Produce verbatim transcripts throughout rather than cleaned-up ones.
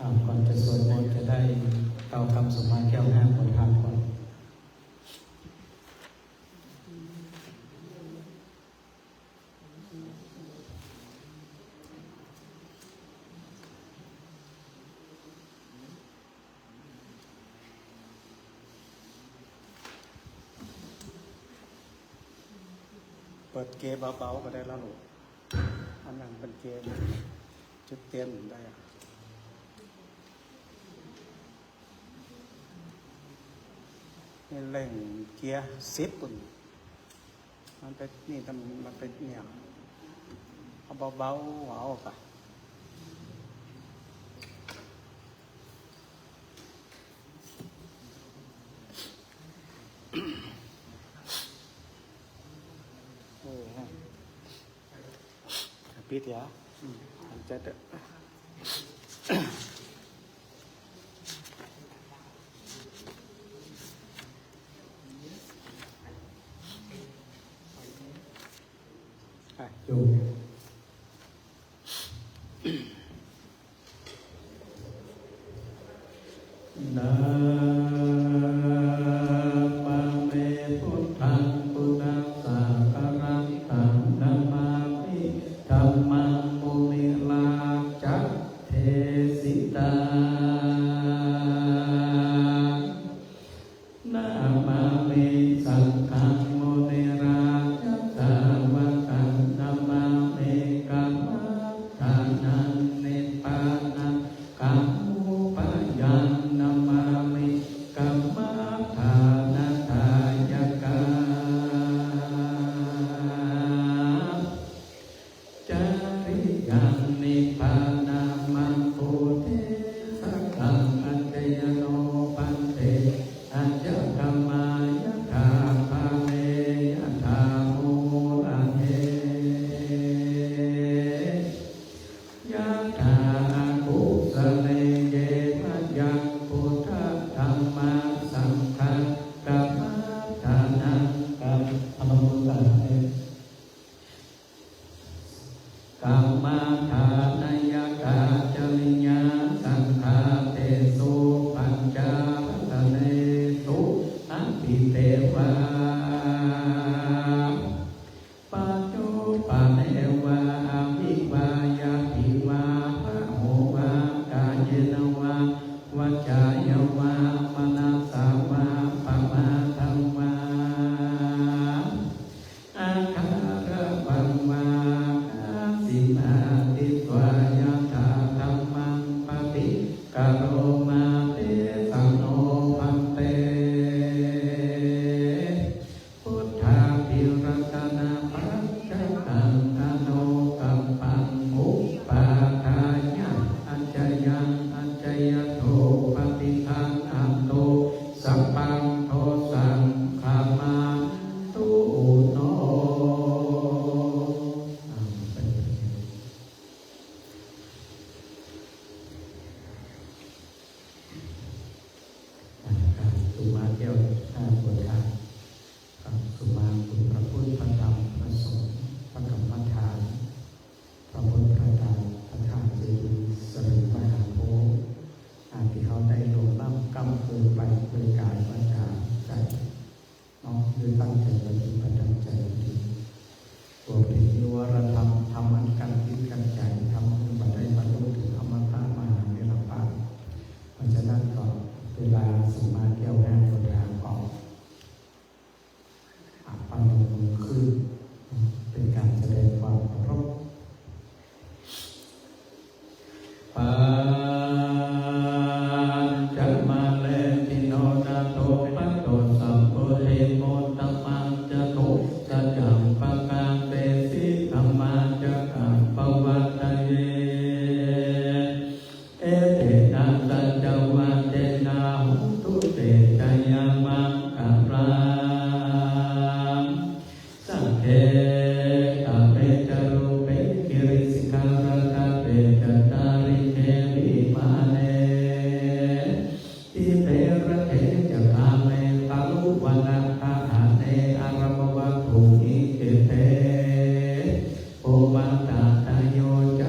อ่า ก่อนจะสวดมนต์จะได้กล่าวคำสุมาแก้วห้าขอทานก่อน เปิดเกย์เบาๆก็ได้แล้วลูก อันนั้นเป็นเกย์จุดเต็มได้อะ นี่เร่งเกียร์สิบปุ่น มันเป็น นี่ มันเป็นเนี่ย เอาเบาๆ เอาไป เออ ฮะ ปิดเหรอ อืม มันจะเดอะ อ่ะ โยม Nāmāmi buddhaṃ buddhasākaraṃ taṃ namāmi dhammaṃ munirājadesitaṃ. Nāmāmi saṅghaṃ munirājasāvakaṃ namāmi kammadānaṃ nibbānagāmubhayaṃ namāmi kammadānadāyakaṃ. Cariyaṃ nibbānamaggo desakaṃ. Accayano bhante, accagammā yathākāle yathāmūle. Yathā akusale ye mayaṃ buddhadhammasaṅghā kammadānaṃ kam-, เอามือก่อนนะ Kammadānāya kācariyā saṅghā tesu pañcarattanesu abhidevā. Pañcuppadevā abhivāya abhivādato vā kāyena vā vacāya vā manasā vā pamādaṃ vā akaraṃ vā akāsi māditvā yathādhammaṃ paṭikkaroma. Tesano bhante buddhābhirattanapañcakaṃ anokappaṃ uppādāya accayaṃ accayato paṭiggaṇhatu sabbaṃ dosaṃ khamantu no. อ่า อ่า กราบสุมาแก้วห้าขวดทาน กราบสุมาคุณพระพุทธ พระธรรม พระสงฆ์ พระกรรมฐาน พระพุทธ พระธรรม พระธาตุเจดีย์สิริมหาโพธิ์ อาที่เขาได้ลงน้ำกำคืนไปโดยกายวาจาใจ เนาะ คือตั้งใจปฏิบัติตั้งใจดี ตัวเป็นนิวรธรรม ธรรมอันกันจิตกันใจ ธรรมอันบ่ได้บรรลุถึงอมตะมหานิรปาน เพราะฉะนั้นก็เวลาสุมาแก้วห้าขวดทานก็ อ่ะ พนมมือขึ้น เป็นการแสดงความเคารพ Pañcamalesino nātho patto sambodhimuttamaṃ, catusaccāpakāresi dhammā sakkāpavattaye. Etena saccavajjena hotu te jayamaṅgalaṃ. Sagge kāme ca rūpe girisikharataṭe cantalikkhe vimāne, dīpe raṭṭhe ca gāme taruvanagahane arambaghe khette, bhummātapāyo ca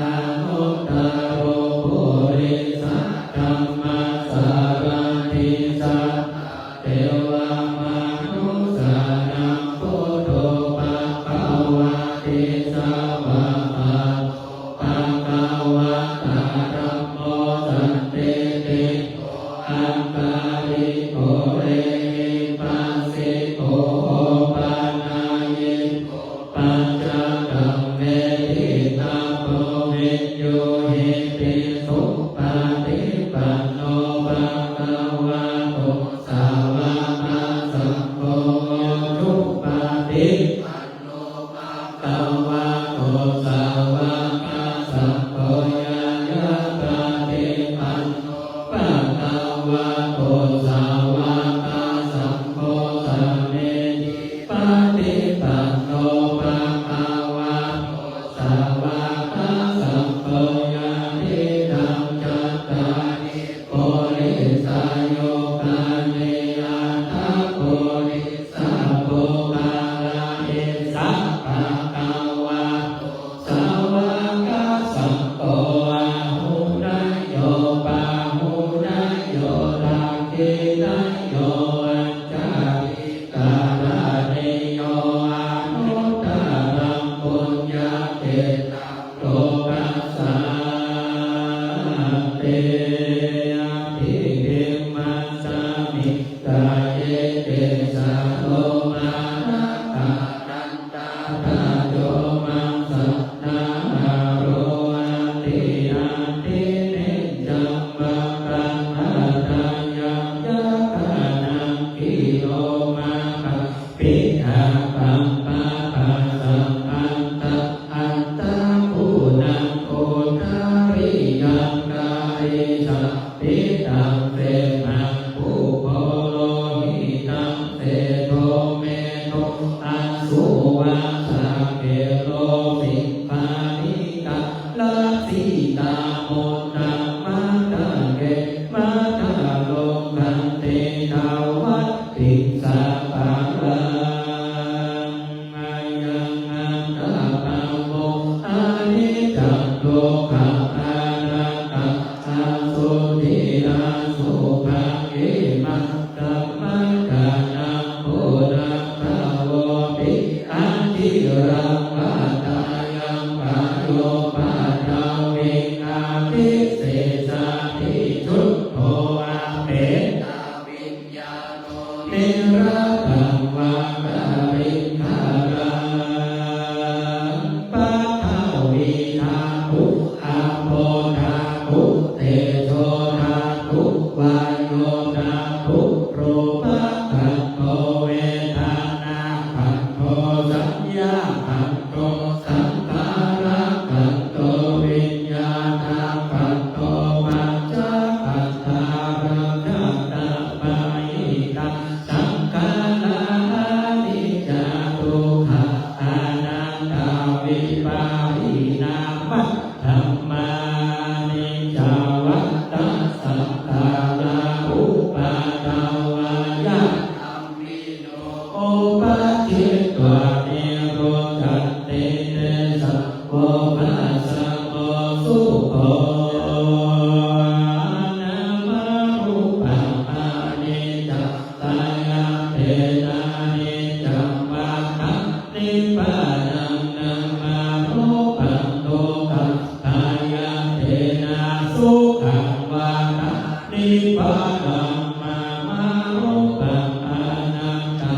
anuttaro purisadammasārathi satthā devamanussānaṃ buddho bhagavāti. Svākkhāto bhagavatā dhammo sandiṭṭhiko akāliko ehipassiko opanayiko paccattaṃ veditabbo viññūhīti. Supaṭipanno bhagavato sāvakasaṅgho, ujupaṭipanno bhagavato sāvakasaṅgho, ñāyapaṭipanno bhagavato sāvakasaṅgho, sāmīcipaṭipanno bhagavato sāvakasaṅgho, yadidaṃ cattāri purisayugāni aṭṭha purisapuggalā, esa bhagavato sāvakasaṅgho, āhuneyyo pāhuneyyo dakkhiṇeyyo añjalikaraṇīyo anuttaraṃ puññakkhettaṃ lokassāti. Diṭṭhimasmiṃ kāye kecasūlā nāgā dantā taco maṃ saṇhāro atiandhiniccam bhagaṃ atthāya yakkhaṇaṃ khīlomakappikābhambhābhasaṃ atthatthaguṇaṃ udariyaṃ garisaṃ pitaṃ semhaṃ pubbo lohitaṃ sedo medo assu vā saṅgero siṅghāṇikā lasitāmuttamakaṅkhe madaro gandhe dvāditiṃ sampalaṃ. Ayaṃ atthabhāvo aniccaṃ dukkhaṃ anattā asuciṃ asubhaṃ imaṃ dhammaṭṭhānaṃ phuṭṭhaggaṃ vo pi aciraṃ vatayaṃ kāyo paṭhaviṃ avasesādiṭṭhuto apetaviññāṇo niraraṃ vā kaliṅgaraṃ. Paṭhavīdhātu āpodhātu tejodhātu vāyodhātu rūpadhātu vedana- -dhātu saññādhātu saṅkhāradhātu viññāṇadhātu pañcakkhandhā. Lakkhattā bahiddhā saṅkhārā aniccā dukkhā anattā vipariṇāmadhammā. Aniccā vata saṅkhārā uppādavayadhammino uppajjitvā nirujjhanti tesaṃ vūpasamo sukho. Nāmarūpaṃ aniccaṃ saṅkhārattha aniccā vata nibbānaṃ. Nāmarūpaṃ dukkhaṃ saṅkhārattha sukhaṃ vata nibbānaṃ. Nāmarūpaṃ anattā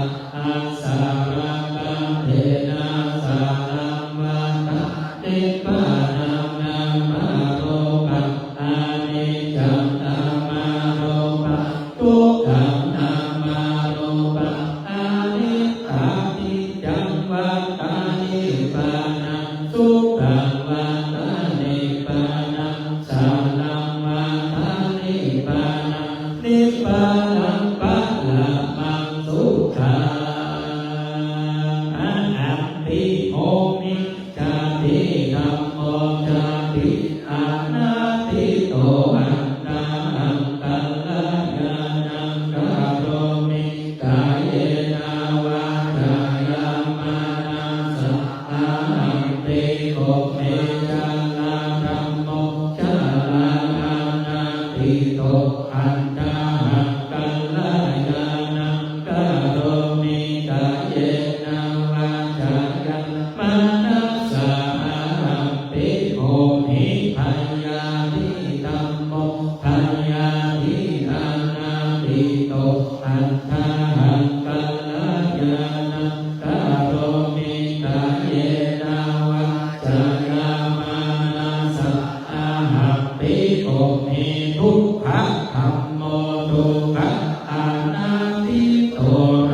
āsarakkhattha saraṃ vata nibbānaṃ. Nāmarūpaṃ aniccā nāmarūpaṃ dukkhaṃ nāmarūpaṃ aniccā niccaṃ vata nibbānaṃ. Sukhaṃ vata nibbānaṃ saraṃ vata nibbānaṃ. Nibbānaṃ paramaṃ sukhaṃ. Ahaṃ pi homi jāti dhammo jāti anatīto antaṃ kalyāṇaṃ karomi kāyena vācāya manasā. Ahaṃ bhikkhū me Jārādhammo jārāpaṇādīto, aṭṭhaham kalyāṇaṃ karomi kāyena vācāya manasā. Ahaṃ bhikkhūhi dayābhidhammo, dayābhipaṇādīto, aṭṭhaham kalyāṇaṃ karomi kāyena vācāya manasā. Ahaṃ bhikkhūhi dukkhadhammo, dukkhapaṇādīto,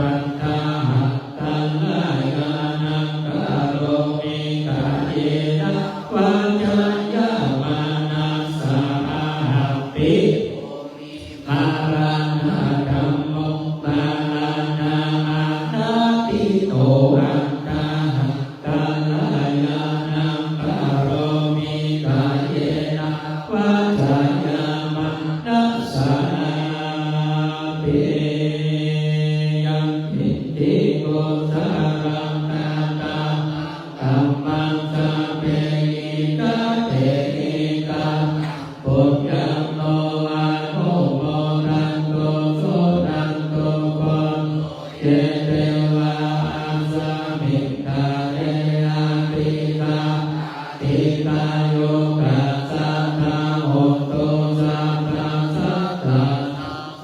aṭṭhaham kalyāṇaṃ karomi kāyena vācāya manasā. Ahaṃ bhikkhūhi maraṇadhammo, maraṇapaṇādīto, aṭṭhaham kalyāṇaṃ karomi kāyena vācāya manasāpi. Yaṅkiñci kusalaṃ katamā dhammaṃ, sabbehi katehi kataṃ puññaṃ no anumodantu, suṇantu bhonto ye devā asmiṃ ṭhāne adhigatā dīghāyukā sadā hontu sabbadā. Sadā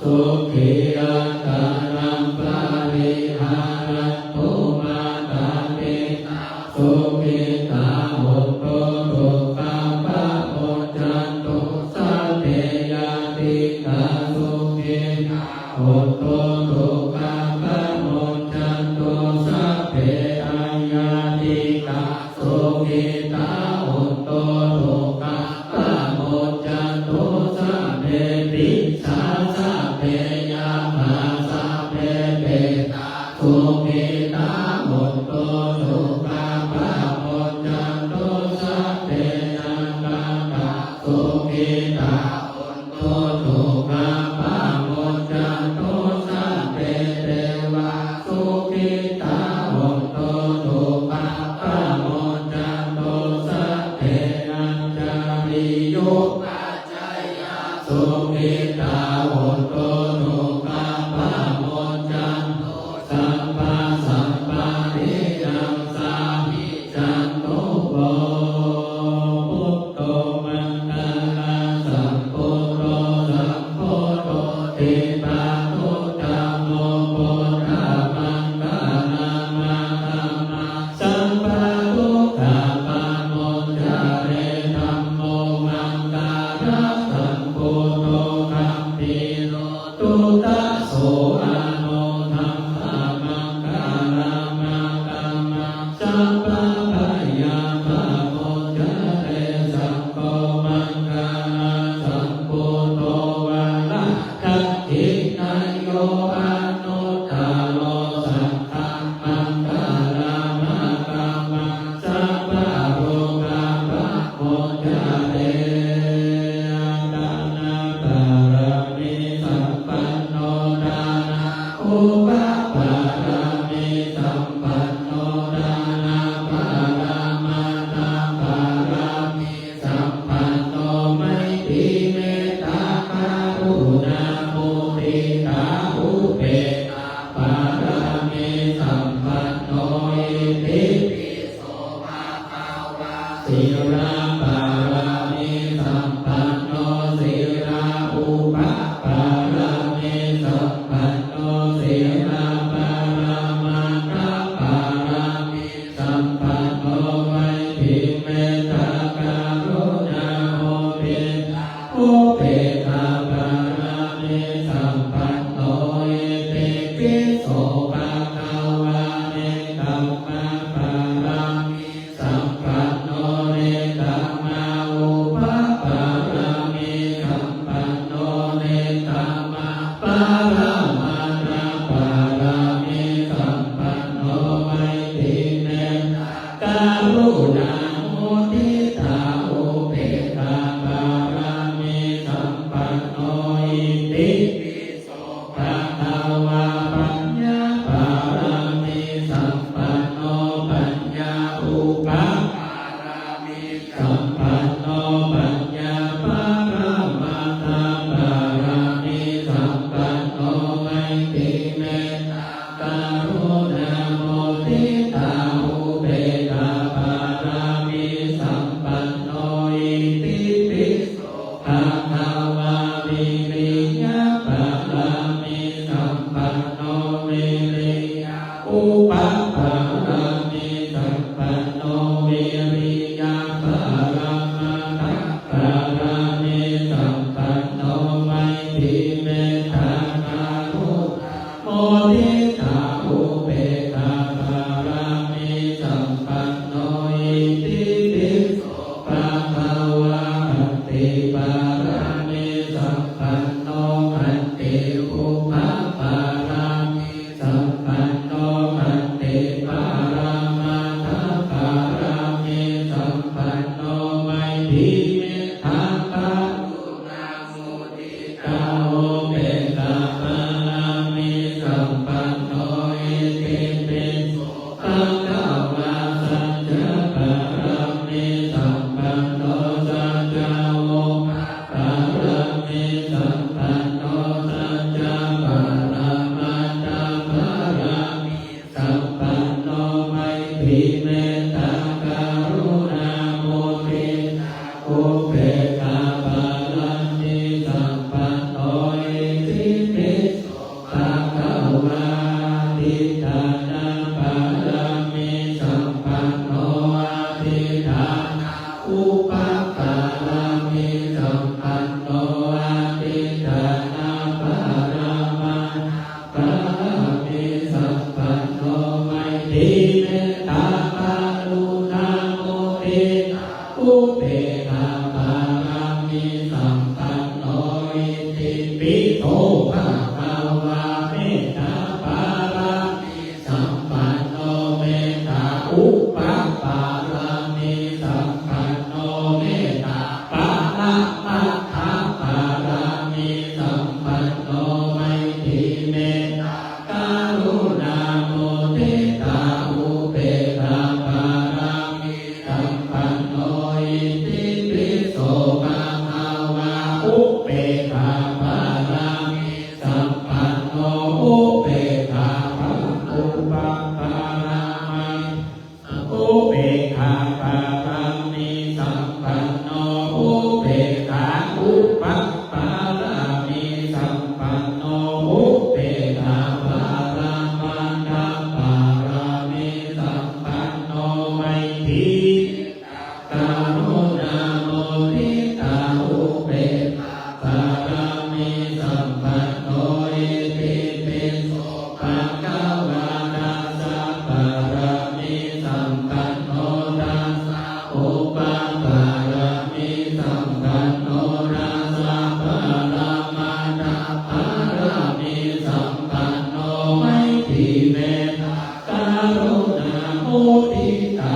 sukhī attānaṃ pariharantu, mātā pitā sukhitā hontu, dukkhā pamuñcantu, sabbe ñātikā sukhitā hontu, dukkhā pamuñcantu, sabbe aññātikā sukhitā hontu, Iddhipi mettā karuṇā muditā upekkhā pāramī sampanno. Iddhipi so bhagavā saccapāramī sampanno, sacca upapāramī sampanno, sacca paramattha pāramī sampanno. Maitrī mettā karuṇā muditā upekkhā pāramī sampanno. Iddhipi so bhagavā diṭṭhāna pāramī sampanno, adhiṭṭhāna upapāramī sampanno, adhiṭṭhāna paramattha pāramī sampanno. Maitrī mettā karuṇā muditā upekkhā pāramī sampanno. Iddhipi so bhagavā mettā pāramī sampanno, mettā upapāramī sampanno, mettā paramattha pāramī sampanno. Maitrī mettā karuṇā muditā upekkhā pāramī sampanno. Iddhipi so bhagavā upekkhā pāramī sampanno, upekkhā upapāramī upekkhā pāramī sampanno, upekkhā upapāramī sampanno, upekkhā paramattha pāramī sampanno. Maitrī karuṇā muditā upekkhā pāramī sampanno. Iddhipi so bhagavā dasa pāramī sampanno, dasa upapāramī sampanno, dasa paramattha pāramī sampanno. Maitrī mettā karuṇā muditā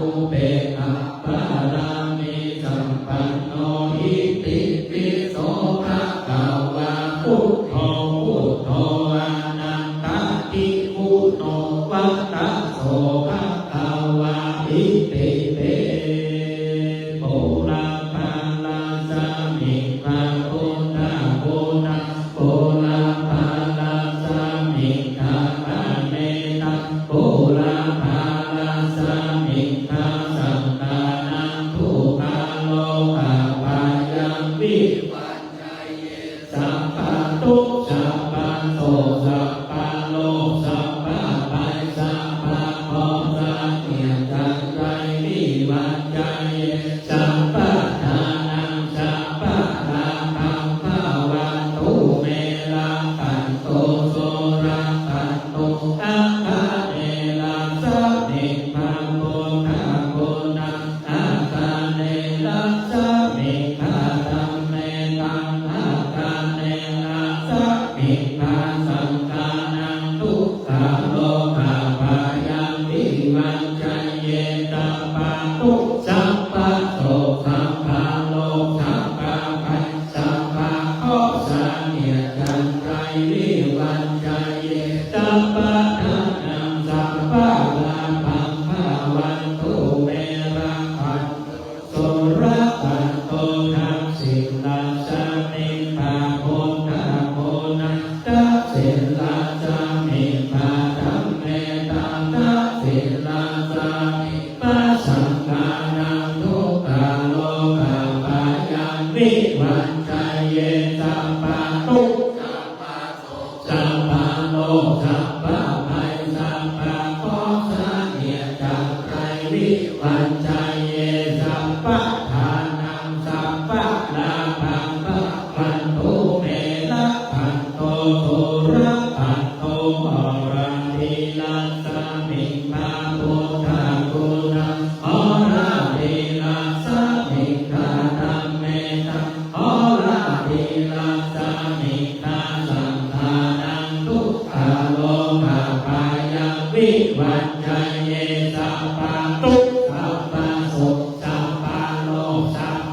upekkhā pāramī sampanno. Iddhipi so bhagavā buddho buddho anantādiguṇo vata so bhagavā. Itipi. Purāpārasmiṃ bha buddhaguṇaṃ, purāpārasmiṃ dhammaṃ netaṃ, purāpārasmiṃ bha saṅghānaṃ dukkharogabhayaṃ vivañjaye. Sabbadukkha sabbasoka sabbaroga sabbabhaya sabbakeṭṭha sabba เคราะห์เสนียดจัญไร vivañjaye. Sabbadhanaṃ sabbalābhaṃ bhavantu me rakkhantu surakkhito. Akanirasmiṃ bha buddhaguṇaṃ, akanirasmiṃ bha dhammetaṃ, akanirasmiṃ bha saṅghānaṃ dukkharogabhayaṃ vivañjaye. Sabbadukkha sabbasoka sabbaroga sabbabhaya sabba เคราะห์เสนียดจัญไร vivañjaye. Sabbadhanaṃ sabbalābhaṃ bhavantu me rakkhantu surakkhito. Dakkhiṇarasmiṃ bha buddhaguṇaṃ, dakkhiṇarasmiṃ bha dhammetaṃ, dakkhiṇarasmiṃ bha saṅghānaṃ dukkharogabhayaṃ vivañjaye. Sabbadukkha sabbasoka sabbaroga sabbabhaya sabba เคราะห์เสนียดจัญไร vivañjaye. Sabbadhanaṃ sabbalābhaṃ bhavantu me rakkhantu surakkhito. Oḷārīrasmiṃ bha buddhaguṇaṃ, oḷārīrasmiṃ bha dhammetaṃ, oḷārīrasmiṃ bha saṅghānaṃ dukkharogabhayaṃ vivañjaye. Sabbadukkha sabbasoka sabbaroga sabbabhaya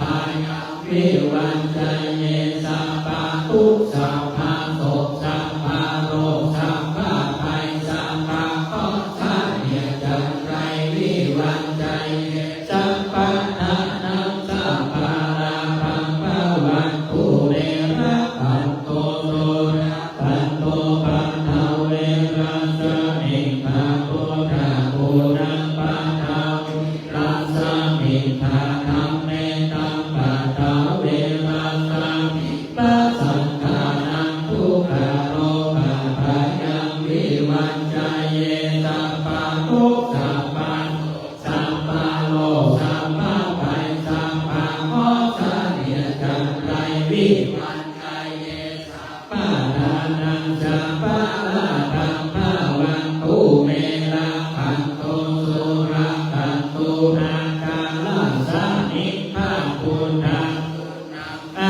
sabbabhayaṃ vivañjaye, sabbadukkha sabbasoka sabbaroga sabbabhaya sabbakeṭaṃ sabbaññutaññutaraṃ vivañjaye, sabbadhanaṃ sabbalābhaṃ bhavantu me. Rakkhantu surakkhantu, paṭhaviṃ rakkhāmi dha buddhaguṇaṃ, paṭhaviṃ rakkhāmi dha dhammetaṃ, paṭhaviṃ rakkhāmi dha saṅghānaṃ, dukkharogabhayaṃ vivañjaye, sabbadukkha sabbasoka sabbaroga sabbabhaya sabbakeṭaṃ sabbaññutaññutaraṃ vivañjaye, sabbadhanaṃ sabbalābhaṃ bhavantu me. Rakkhantu surakkhantu, ācarasmī dha buddhaguṇaṃ,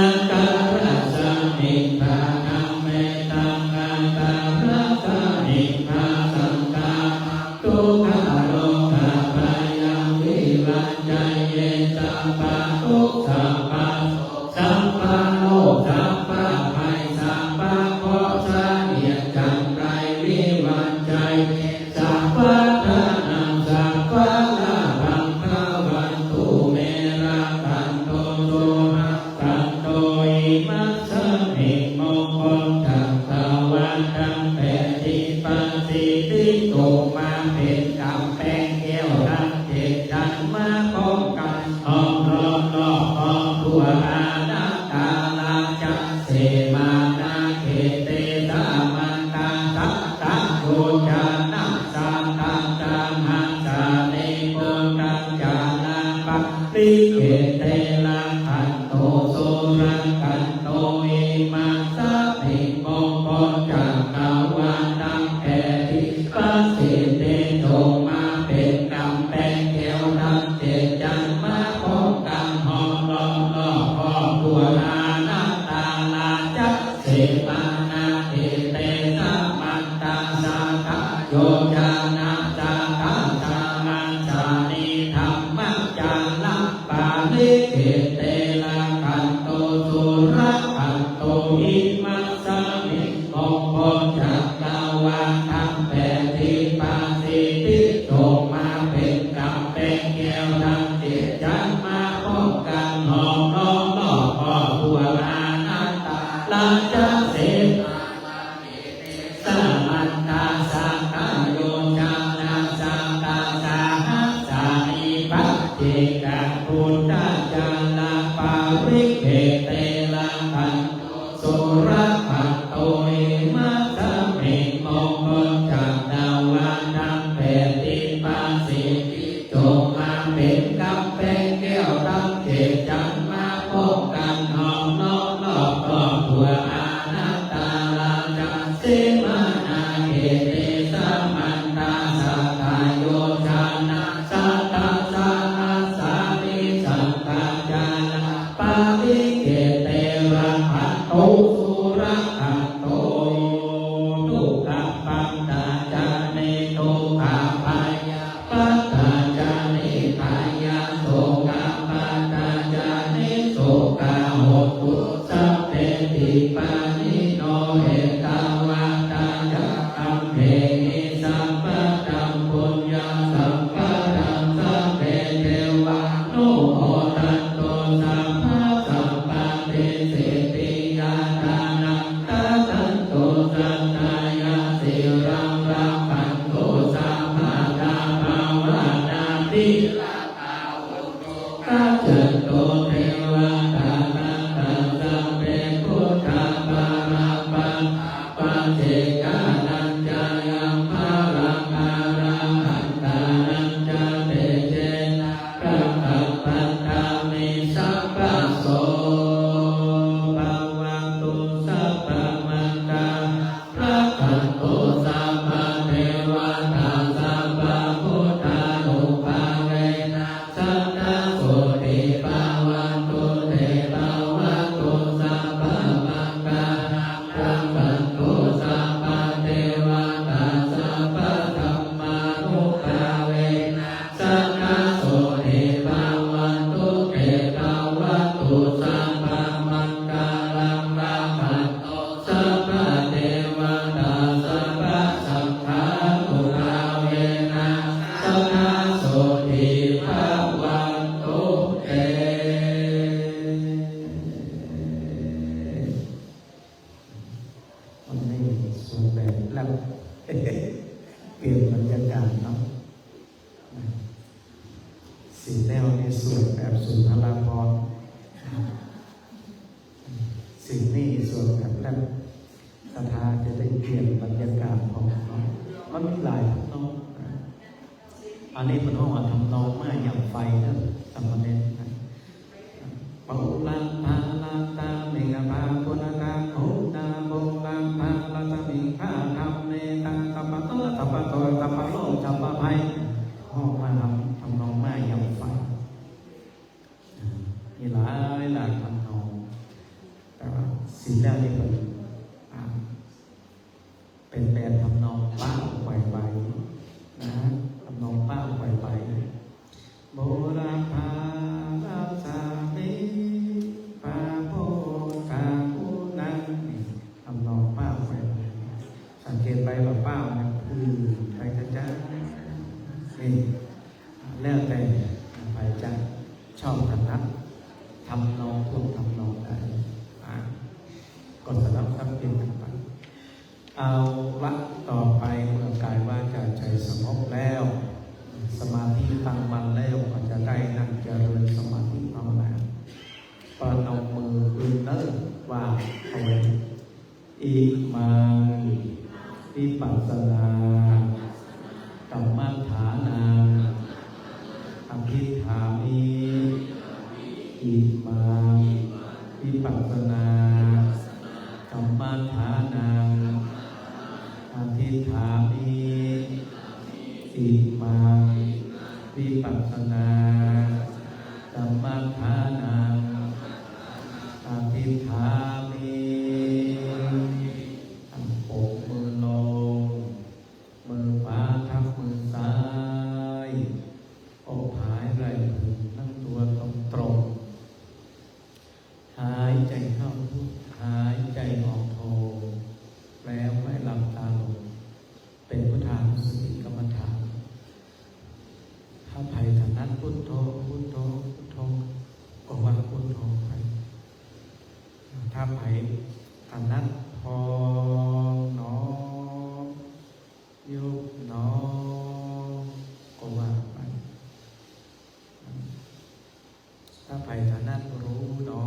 ācarasmī dha dhammetaṃ, ācarasmī dha saṅghānaṃ, dukkharogabhayaṃ vivañjaye, sabbadukkha sabbasoka sabbaroga sabbabhaya sabbakeṭaṃ sabbaññutaññutaraṃ vivañjaye, sabbadhanaṃ sabbalābhaṃ bhavantu me. Rakkhantu surakkhantu, imasmiṃ mukkhajjattāvādaṃ peṭṭhipasiddhi, จงมาเป็นกำแพงแก้วทั้งเจ็ดชั้น มาป้องกันห้อมล้อมรอบคอบทั่ว ānantarājasena khette samantā satayojanasataṃ sahassaṃ, phuṭṭhajālapāli khette rakkhantu surakkhantu, imasmiṃ mukkhajjattāvādaṃ peṭṭhipasiddhi, จงมาเป็นกำแพงแก้วทั้งเจ็ดชั้น มาป้องกันห้อมล้อมรอบคอบทั่ว ānantarājasena khette samantā satayojanasataṃ sahassaṃ, dhammajālapāli khette rakkhantu surakkhantu, imasmiṃ mukkhajjattāvādaṃ peṭṭhipasiddhi, จงมาเป็นกำแพงแก้วทั้งเจ็ดชั้น มาป้องกันห้อมล้อมรอบคอบทั่ว ānantarājasena samantā satayojanasataṃ sahassaṃ, phuṭṭhajālapāli khette rakkhantu surakkhantu, imasmiṃ mukkhajjattāvādaṃ peṭṭhipasiddhi, จงมาเป็นกำแพงแก้วทั้งเจ็ดชั้น มาป้องกันห้อมล้อมรอบคอบทั่ว ānantarājasena Khette rakkhantu surakkhato, imasmiṃ bhummocca dvādaṃ petipāsi. จงมาเป็นกำแพงแก้วทั้งเจ็ดชั้น มาป้องกันห้อมล้อมรอบครอบตัว Anattā rājāsi mahānāge, te samantā sattayojanā satasahassāni saṅghajālā parikkhitte, rakkhantu surakkhato. Dukkhappattā ca niddukkhā, bhayappattā ca nibbhayā, sokappattā ca nissokā, hontu sabbepi pāṇino. Ettāvatā ca amhehi, sambhataṃ puññasampadaṃ, sabbe devānumodantu, sabbasampattisiddhiyā. Dānaṃ dadantu saddhāya, sīlaṃ rakkhantu sabbadā, bhāvanābhiratā hontu, gacchantu devatāgatā. Sabbe buddhā balappattā, paccekānañca yaṃ balaṃ, arahantānañca tejena, rakkhaṃ bandhāmi sabbaso. Bhavatu sabbamaṅgalaṃ, rakkhantu sabbadevatā, sabbabuddhānubhāvena, sadā sotthī bhavantu te. Bhavatu sabbamaṅgalaṃ, rakkhantu sabbadevatā, sabbadhammānubhāvena, sadā sotthī bhavantu te. Bhavatu sabbamaṅgalaṃ, rakkhantu sabbadevatā, sabbasaṅghānubhāvena, sadā sotthī bhavantu te. วันนี้สวดแบบแร็ป เปลี่ยนบรรยากาศเนาะ ศีลแห้วนี่สวดแบบสุนทรภรณ์ ศีลนี่สวดแบบแร็ป ศรัทธาจะได้เปลี่ยนบรรยากาศของเนาะ มันมีหลายทำนองนะ อันนี้เพิ่นฮ้องว่าทำนองมาย่ำไฟเด้อ สามเณรนะ Pūrabbharatta migabbhakuṇatha ghoṇa, pūrabbharasmiṃ bhāga me tā, sabbato sabbato sabbaro sabbabhaya. ฮ้องมาทำ ทำนองมาย่ำไฟ มีหลายหลายทำนอง แต่ว่าศีลแห้วนี่เพิ่น อ่า เป็นแบบทำนองป้าไวๆนะ ทำนองป้าไวๆ Pūrabbharasmiṃ bhāga kuṇaṃ นี่ ทำนองป้าไวๆ สังเกตไปว่าป้ามันอืดไปจ้าๆ นี่ แล้วแต่ใครจะชอบถนัดทำนองท่วงทำนองใด อ่า ก็สลับสับเปลี่ยนกันไป เอาละ ต่อไปเมื่อกายวาจาใจสงบแล้ว สมาธิตั้งมั่นแล้ว ก็จะได้นั่งเจริญสมาธิภาวนา ประนมมือขึ้นเนิ่น ว่าเอาไว้ Imaṃ vipassanā kammaṭṭhānaṃ adhiṭṭhāmi. Imaṃ vipassanā kammaṭṭhānaṃ adhiṭṭhāmi. Imaṃ vipassanā kammaṭṭhānaṃ adhiṭṭhāmi. อ่ะ ปกมือลง มือขวาทับมือซ้าย อกผายไหล่พึง นั่งตัวตรงๆ หายใจเข้าพุท หายใจออกโท แล้วค่อยหลับตาลง เป็นพุทธานุสติกรรมฐาน ถ้าใผถนัดพุทโธ พุทโธ พุทโธ ก็ว่าพุทโธไป ถ้าใผถนัดพองหนอ ยุบหนอ ก็ว่าไป ถ้าใผถนัดรู้หนอ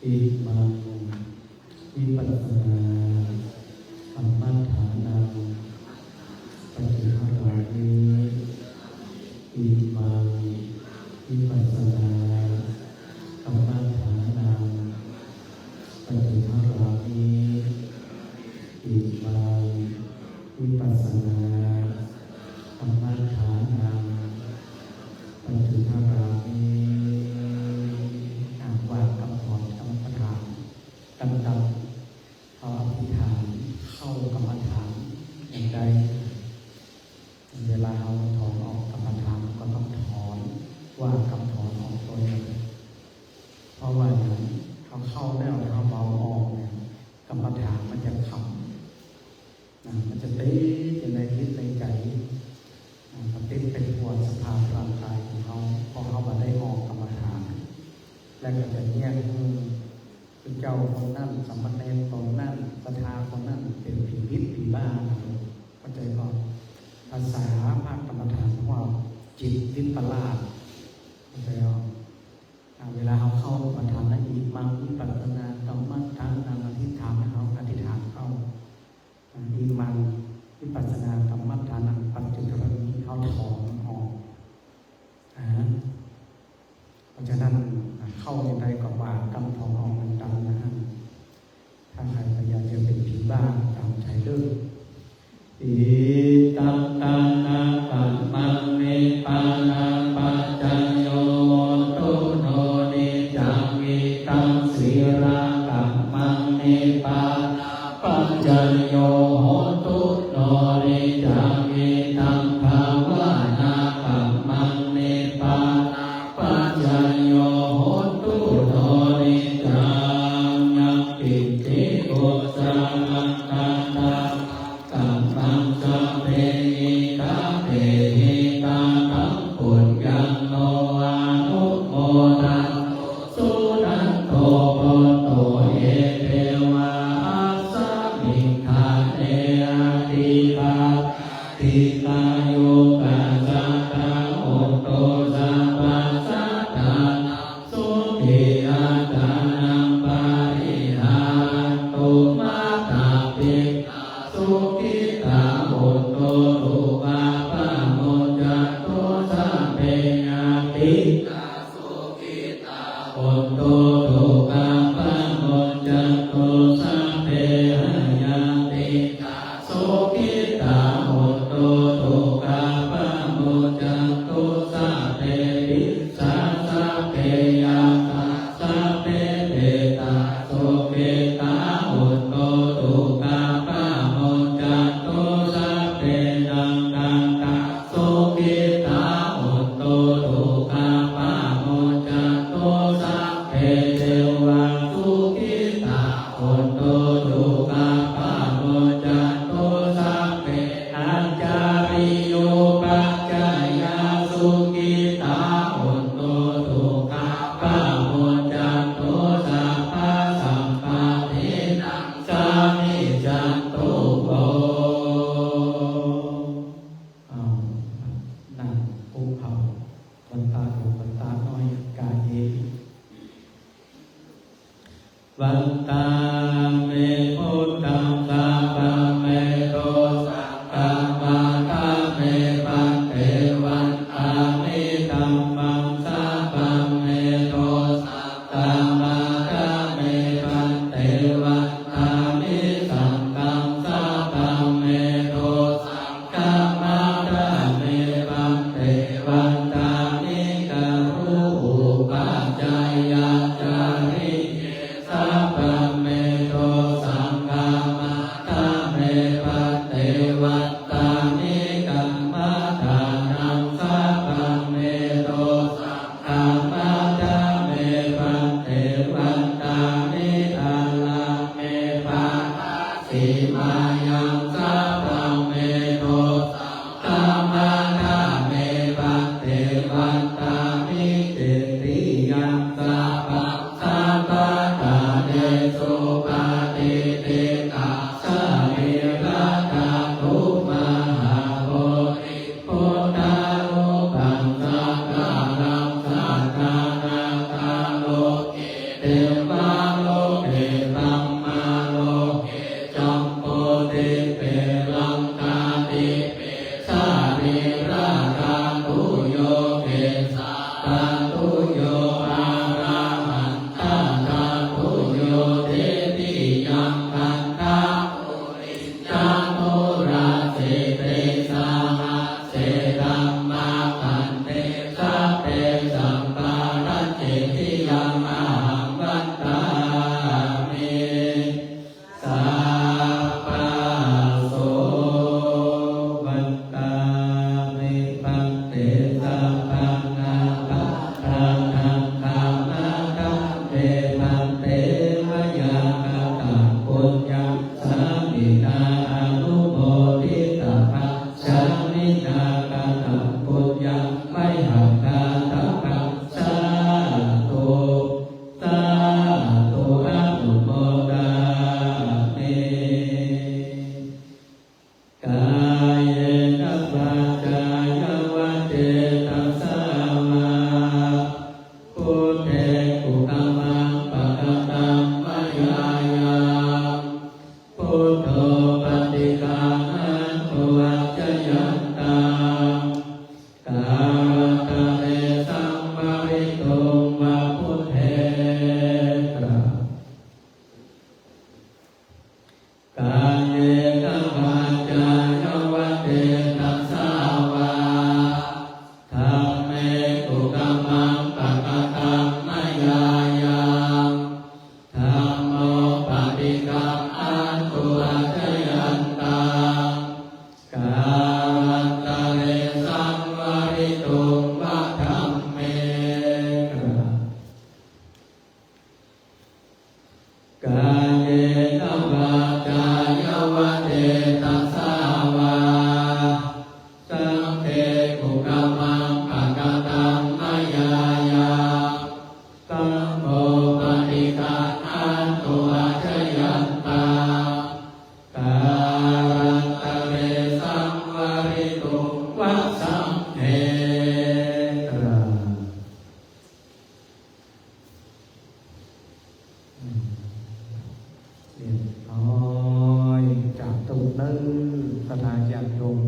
Imaṃ vipassanā kammaṭṭhānaṃ paṭiṭṭhāmi. Imaṃ vipassanā kammaṭṭhānaṃ paṭiṭṭhāmi. Imaṃ vipassanā kammaṭṭhānaṃ paṭiṭṭhāmi. อ่ะ วางกำถอน กรรมฐาน ดำๆ เอาอธิษฐานเข้ากรรมฐานอย่างใด เวลาเราถอนออกกรรมฐาน เราก็ต้องถอน วางกำถอนออกตัวเอง เพราะว่าอย่างเราเข้าแล้ว เราเบาออกเนี่ย กรรมฐานมันจะขำ นะ มันจะติดอยู่ในจิตในใจ นะ มันติดไปทั่วสภาพร่างกายของเรา เพราะเราบ่ได้ออกกรรมฐาน และก็จะแยกให้เป็นเจ้าคนนั้น สามเณรคนนั้น ศรัทธาคนนั้น เป็นผีพิษผีบ้านะ เข้าใจก่อน ภาษาภาคกรรมฐานว่าจิตวิปลาส เข้าใจก่อน อ่า เวลาเราเข้ากรรมฐานแล้ว อิมังวิปัสสนากรรมฐานัง อธิษฐานให้เราอธิษฐานเข้า อ่า อิมังวิปัสสนากรรมฐานังปัจจุบันนี้ เราถอนออก อ่า เพราะฉะนั้น อ่า เข้าอย่างใดก็วางกำถอนออกเหมือนกันนะ ถ้าใครพยายามจะเป็นผีบ้าตามใจเด้อ Idaṃ dānakammaṃ nibbānapaccayo hotu no niccaṃ. Idaṃ sīlakammaṃ nibbānapaccayo hotu no niccaṃ. Idaṃ bhāvanākammaṃ nibbāna paccayo hotu no niccaṃ. Yaṅkiñci kusalaṃ katamaṃ kammaṃ sabbe ittha dehi kataṃ puññaṃ no anumodantu suṇantu bhonto ye devā asmiṃ ṭhāne adhigatā dīghāyukā sadā hontu sabbasadā. Sukhī attānaṃ pariharantu. Mātā pitā sukhitā hontu dukkhā pamuñcantu sabbe ñātikā sukhitā hontu dukkhā pamuñcantu sabbe aññātikā sukhitā hontu dukkhā pamuñcantu sabbe pisā sabbe yakkhā sabbe petā sukhitā hontu dukkhā pamuñcantu sabbe nakkhattā su สัพเพ เรียบร้อย สาธุเด้อ ศรัทธาญาติโยม